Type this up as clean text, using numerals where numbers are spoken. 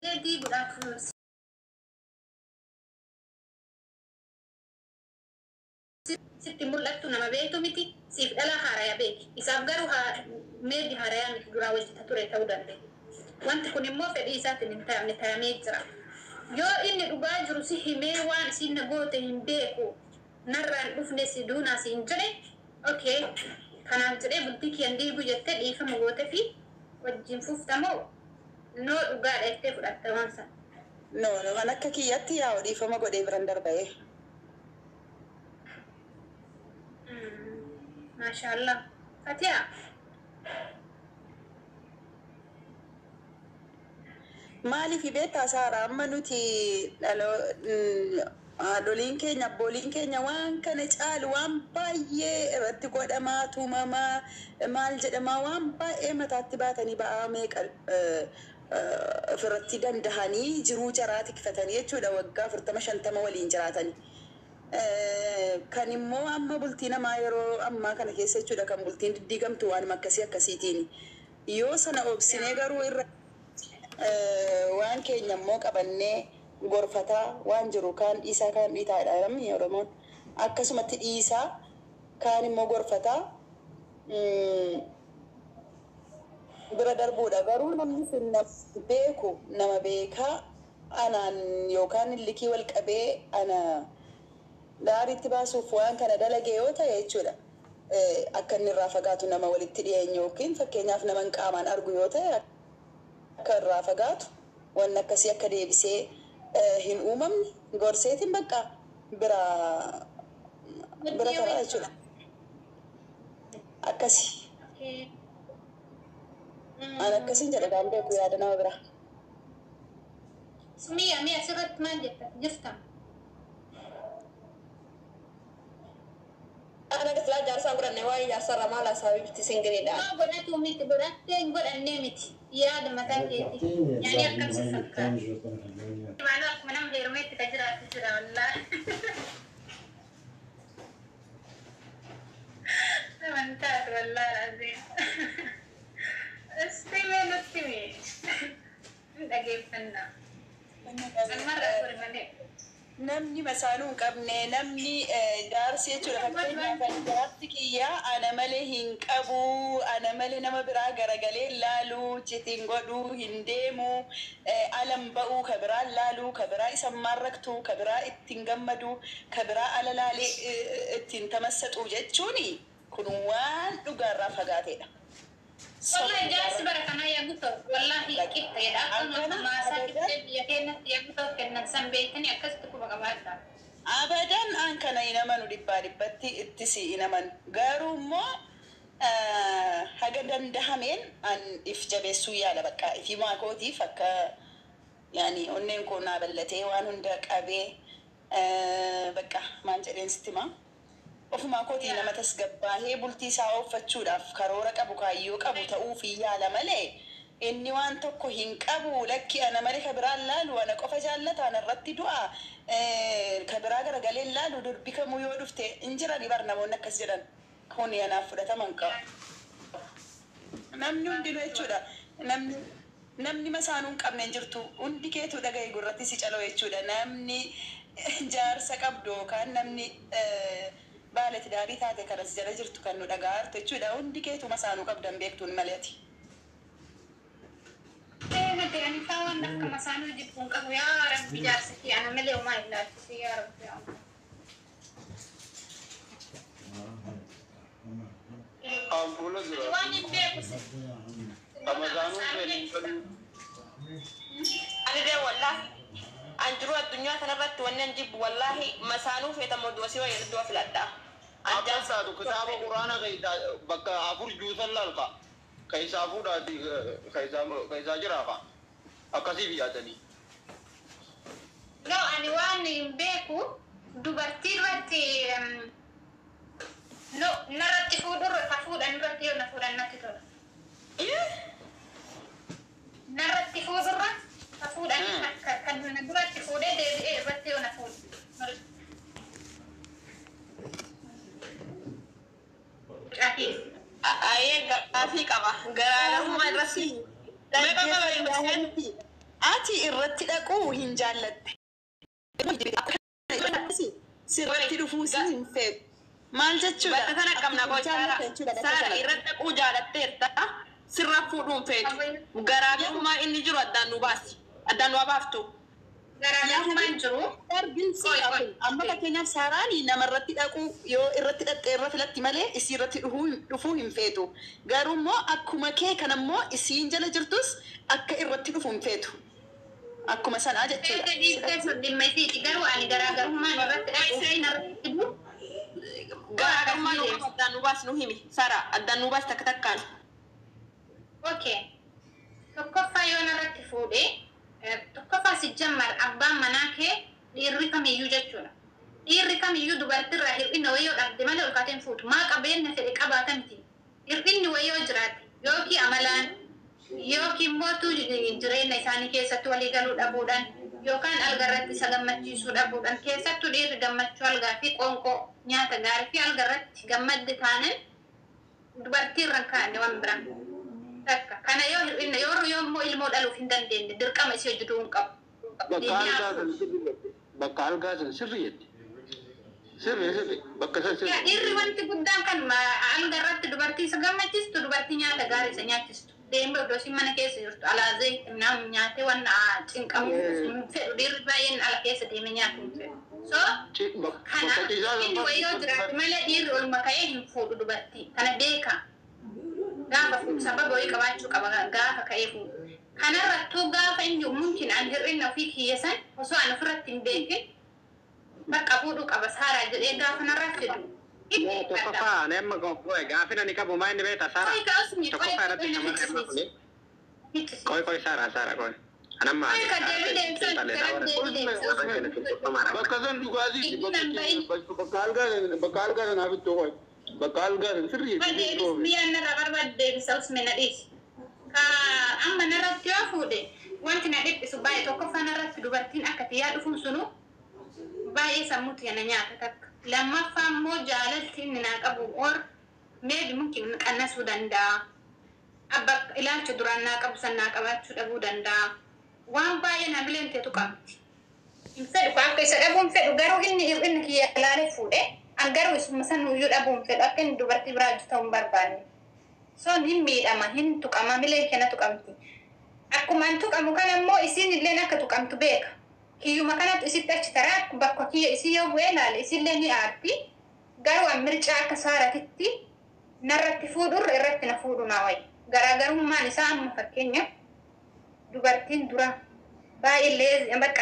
Diiguudhaaf sitti mul'attu nama beektu miti, siif dhalaa haaraya beeki. Isaaf garuu maybe haarayaa miti, duraa wajjita ture ta'uu danda'a. Wanti kun immoo fedhii isaatiin hin taa'amne taa'amee jira. Yoo inni dhugaa jiru si himee, waan isiin na goote hin beeku, narraan dhufne si duunaa siin jedhe, okay, kanaaf jedhee bultii kiyyan diiguu jettee dhiifama goote fi wajjin fuftamoo noo dhugaadha jettee fudhatte waan sana? No, no, kan akka kiyyatti yaa dhiifama godhee biran darba'ee. Maashaallah. Fatiha. Maaliif beektaa Saara, amma nuti haadholiin keenya, abbooliin keenya waan kana caalu waan baay'ee irratti godhamaa, tumamaa, maal jedhamaa, waan baay'ee mataatti baatanii ba'aa meeqa ofirratti dandahanii jiruu jaraa tikfatanii jechuudha, waggaa 40 50 waliin jiraatanii. Kan immoo amma bultii namaa yeroo ammaa kana keessa jechuudha, kan bultiin diddiigamtu waanuma akkasii akkasiitiin. Yoo sana obsinee garuu irra waan keenya immoo qabannee gorfataa waan jiru, kaan dhiisaa kaan dhiitaadha namni Oromoon, akkasumatti dhiisaa kaan immoo gorfataa bira darbuudha. Garuu namni sun nama beeku, nama beekaa anaan yookaan likii wal qabee ana gaariitti baasuuf waan kana dalage yoo ta'e jechuudha, akka inni irraa fagaatu, nama walitti dhiyeenya yookiin fakkeenyaaf nama hin qaamaan argu yoo ta'e, akka irraa fagaatu, wanni akkasii akka deebisee hin uumamne gorseetiin bakka bira bira taraa jechuudha. Akkasi. An akkasiin jedha, gaan beeku yaada nama biraa. Sumiyyaa, mee asirratti maal jetta jirta? Ana silaa jaarsaan godhanne, waa'ee jaarsarra maal haasa'aa bifti singleidha. Maa godhatu miti, godhattee hin godhannee miti. Yaada mataa keeti. Yaani akkam si fakkaata? Maal akkuma nama heerumeetti ka jiraatu jira wallaahi. Amantaatu wallaahi aziim. Isti mee nutti mee. Hin dhageeffannaa. Kanumarraa ture malee. Namni masaanuu hin qabne, namni jaarsi jechuudha, fakkeenyaaf ani jaarsi kiyyaa ana malee hin qabu, ana malee nama biraa garagalee laalu, chitiin godhuu hin deemu, alan ba'uu, ka biraa laalu, ka biraa isa maarraktu, ka biraa ittiin gammadu, ka biraa ala laalee ittiin tamassaxu jechuuni kun waan dhugaarraa fagaateedha. Wallahi jaarsi bara kanaa yagguu ta'u wallahi qixxeedha. Akkuma maasaa qixxee biyya keenyatti yagguu ta'u kennan san beektanii akkasitti quba qabaadha. Abadan an kana hin amanu, dhibbaa dhibbatti ittisi hin amanu. Garuu immoo haga dandahameen an if jabeessuu yaala, bakka ifimaa kootiif akka yaani onneen koo naa bal'atee waan hunda qabee, bakka maal jedheen sitti himaa. Ofumaa kootii nama tasgabbaahee bultii isaa ooffachuudhaaf karoora qabu, kaayyoo qabu ta'uufii yaala malee, inni waan tokko hin qabu, lakki ana malee ka biraan laalu, ana qofa jaallata, ana irratti du'a, ka biraa garagalee laalu, durbi kamuu yoo dhufte hin jirani bar. Namoonni akkas jedhan kun anaaf fudhatama hin qabu. Namni hundinuu jechuudha, namni masaanuu hin qabne hin jirtu. Hundi keetuu dhagahi, gurratti si caloo jechuudha. Namni jaarsa qabdu yookaan namni baala tidaarii taate kanas jala jirtu kan nu dhagaa jirtu jechuudha, hundi keetuu masaanuu qabdan beektuun malee ati. Mati ani faa waan akka masaanuu jibbu hin qabu. Yaa Rabbi, jaarsa kiyya ana malee homaa hin laalchisu, yaa Rabbi yaa Allah. Ampuula jira. Waan hin beeku si. Ramadaanuu fedhii fedhii. Ani dee wallaahi an jiru addunyaa kanarratti wanni an jibbu, wallaahi, masaanuu feetamoo du'a si wayya, du'a filadha. An Akka jaarsa taatu kitaaba quraana keessaa bakka afur juusan laalqa. Keessaa fuudhaati keessaa keessaa jiraa fa. Akkasiif yaadanii. No, ani waan hin beeku dubartii irratti, no, narratti fuudhurra ka fuudhan irratti yoo na fuudhan natti tola. Narratti fuudhurra ka fuudhan, kan na duratti fuudhee deebi'ee irratti yoo na fuudhu. Mucaatiin. Ayee, gaafii qaba. Garaagarummaa irratti. Meeqa qaba? Ati Ati irratti dhaquu hin jaallatte. Sirratti dhufuu si hin feetu. Maal jechuudha? Bakka kana qabna Ati hin jaallatte jechuudha bakka Saara sana. irratti dhaquu jaalatteerta sirra fuudhuun feetu. Garaagarummaa inni jiru addaan nu baasi. Addaan nu baaftu. Garaagarummaan jiru. Darbiinsiidha Qoy, qoy. kun. Amma fakkeenyaaf Saaraan namarratti dhaquu yoo irratti dhaqxee irra filatti malee isii irratti dhufuu hin feetu. Garuu immoo akkuma kee kana immoo isiin jala jirtus akka irratti dhufu hin feetu. Akkuma sanaa jechuudha. Feete dhiiftee sun dhimma isiiti. Garuu ani garaagarummaan irratti dhaquu fi narratti fidu. Garaagarummaa nu qabu addaan nu baasi nu himi. Saara addaan nu baasi takka takkaan. Okay. Tokkoffaa yoo narratti fuudhee, tokkoffaa si jammar abbaan manaa kee dhiirri kamiyyuu jechuudha. Dhiirri kamiyyuu dubartiirraa hir'ina wayii yoo dhabde malee ol kaatee hin fuutu. Maa qabeenya fedhe qabaata miti. Hir'inni wayii yoo jiraate yookiin amalaan yookiin immoo jireenya isaanii keessatti walii galuu dhabuudhaan yookaan algarratti isa gammachiisuu dhabuudhaan, keessattuu dhiirri gammachuu algaa fi qoonqoo nyaata gaarii fi algarratti gammadde taanan dubartiirra hin kaa'anne waan biraa. Takka kana yoo hir'inna yoo immoo ilmoo dhaluuf hin dandeenye dirqama isii hojjetuu hin qabu. Bakka algaa san sirri jette. Bakka algaa san sirri jette. Sirri sirri bakka san sirri. Dhiirri wanti guddaan kan alga irratti dubartii isa gammachiistu, dubartii nyaata gaarii isa nyaachistu. Deemee iddoo isheen mana keessa jirtu alaazee nam nyaatee waan cinqamu hin fedhu. Dhiirri baay'een ala keessa deemee nyaatu hin fedhu. So kana Bakka ciisaa san inni wayii yoo jiraate malee dhiirri olma ka'ee hin fuudhu dubartii. Kana beeka. Gaafa fuudhu sababa wayii qabaachuu qaba gaafa ka'ee fuudhu. Kanarrattuu gaafa inni mumkin an hir'ina ofii kiyyasan osoo an ofirratti hin beekin bakka fuudhuu qaba Saaraa jedhee gaafa narraa fidu. Tokkoffaa ani amma gaafin ani qabu maa inni beekta Saara? Qoy kaasni qoy. Tokkoffaa irratti shamarran amma kuni. Qoy qoy Saara Saara qoy. Anamma Qoy ka deebii deebisuu gara deebii deebisuu. Bakka san dhugaatii bakka algaa san bakka algaa san hafittoo qoy. Bakka algaa san sirri Qoy jette. deebis mi'a narra barbaadu deebisa usme na dhiisi. Ka amma narratti yoo fuudhe wanti na dhiphisu baay'ee, tokkoffaa narratti dubartiin akka tiyyaa dhufuun sunu baay'ee sammuutu yana nyaata takka. Lammaffaa immoo jaalalti inni naa qabu or maybe mumkin qannasuu danda'a. Abba ilaalcha duraan naa qabu san naa qabaachuu dhabuu danda'a. Waan baay'ee na bileen teetu qabdi. Hin fedhu akka isa dhabuu hin fedhu, garuu inni hir'inni kiyya ilaalee fuudhe an garuu isuma san iyyuu dhabuu hin fedhu, akka inni dubartii biraa hojii ta'uu hin barbaanne. So hin miidhama, hin tuqama, mileen kenna tuqamti. Akkuma an tuqamu kana immoo isiin illeen akka tuqamtu beeka. Kiyyuma kanatu isitti achi taraa bakka kiyya isii yoo bu'ee ilaale isillee ni aarti. Garuu an mircaa akka Saaratitti narratti fuudhurra irratti na fuudhu naa wayya. Garaagarummaan isaa amma fakkeenyaaf dubartiin dura baay'ee bakka